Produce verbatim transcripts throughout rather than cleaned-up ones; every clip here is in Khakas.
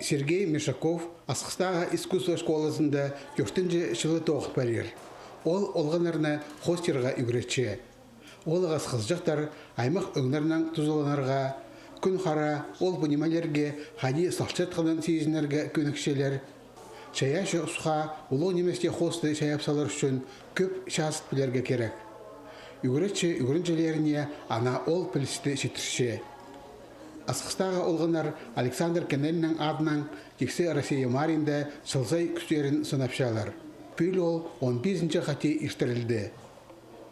Сергей Мишаков Асхыстағы искусство школазында тӧртінҷі чылы тоғын парир. Ол олғаннарны хоостирға ӱгретче. Ол ағас хызыҷахтар аймах ӧңнернең тузаланарға, кӱн хара ол пу нимелерге хайди салчатханын сизінерге кӧнікчелер. Чайаачы усха улуғ ниместе хоосты чайап салар ӱчӱн кӧп чазыт пілерге кирек. Ӱгретчі ӱгренҷілеріне ана ол пілісті читірче. Асхыстағы олғаннар Александр Кенельнің адынаң тиксі Россия маринда чыл сай кӱстерін сынапчалар. Пӱӱл ол он пизінҷі хати иртірілді.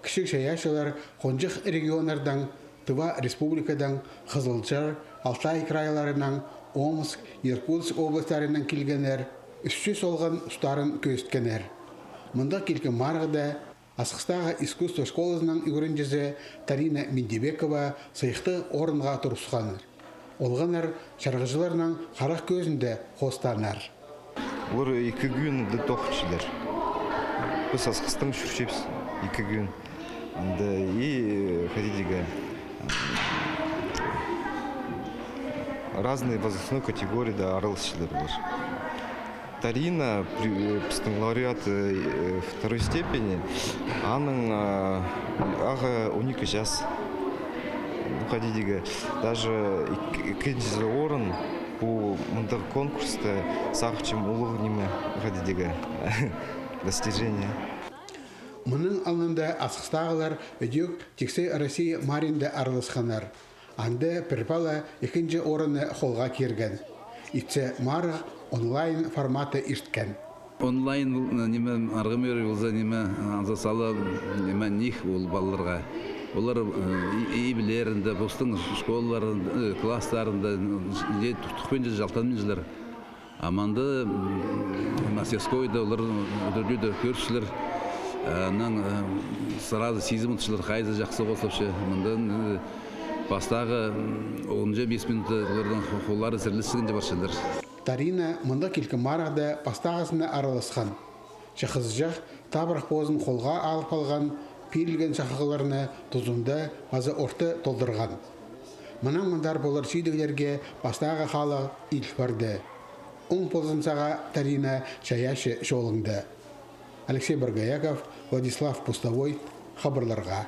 Кічіг чайаачылар хонҷых регионнардаң, Тыва республикадаң, Хызылчар, Алтай крайларынаң, Омск, Иркутск областарынаң килгеннер, ӱс чӱс олған устарын кӧзіткеннер. Мындағ килкім марығда Асхыстағы искусство школазының ӱгренҷізі Тарина Миндибекова сыйыхтығ орынға турысхан. Олғаннар чарғыҷыларның харах кӧзінде хоостанар. Олар ікі кӱн анда тоғынчалар. Піс Асхыстаң чӧрчебіс ікі кӱн. Анда и, э, хайди тирге, разные возрастной категорияда араласчалар олар. Тарина, при-, э, пістің лауреат, э, второй степени, аның, э, ағаа он ікі час. Ну, хайди тирге, даже ікі-, ікінҷізі орын пу мындағ конкурста сағынчам улуғ ниме, хайди тирге, достижение. Мының алнында Асхыстағылар ідӧк тиксі Россия маринда араласханнар. Анда пір пала ікінҷі орынны холға кирген. Итсе марығ онлайн форматы ирткен. Онлайн пол-, ниме, арғымир полза, ниме, анзы сала, ниме, ниик ол палаларға. Олар, э, и-, иблерінде, постың школаларында, э, класстарында, э, е-, ту-, тутпинча, чалтанминчалар. А мында, м, мастерскойда олар удурлида кӧрчелер. Анаң, э, сразу сизіп алчалар, хайзы чахсы хозапча. Мында, э, пастағы, м, он-ча пис минутта оларның хо-, холлары сірілісчеткенҷе парчалар. Тарина мындағ килкім марығда пастағызына араласхан. Че хызыҷах табырах позын холға алып алған, пирілген чахығларны тузында паза орта толдырған. Мынаң мындар полар чидіглерге пастағы халығ ил парды. Оң ползын сағаа, Тарина, чайаачы чолыңда. Алексей Боргояков, Владислав Пустовой, хабарларға.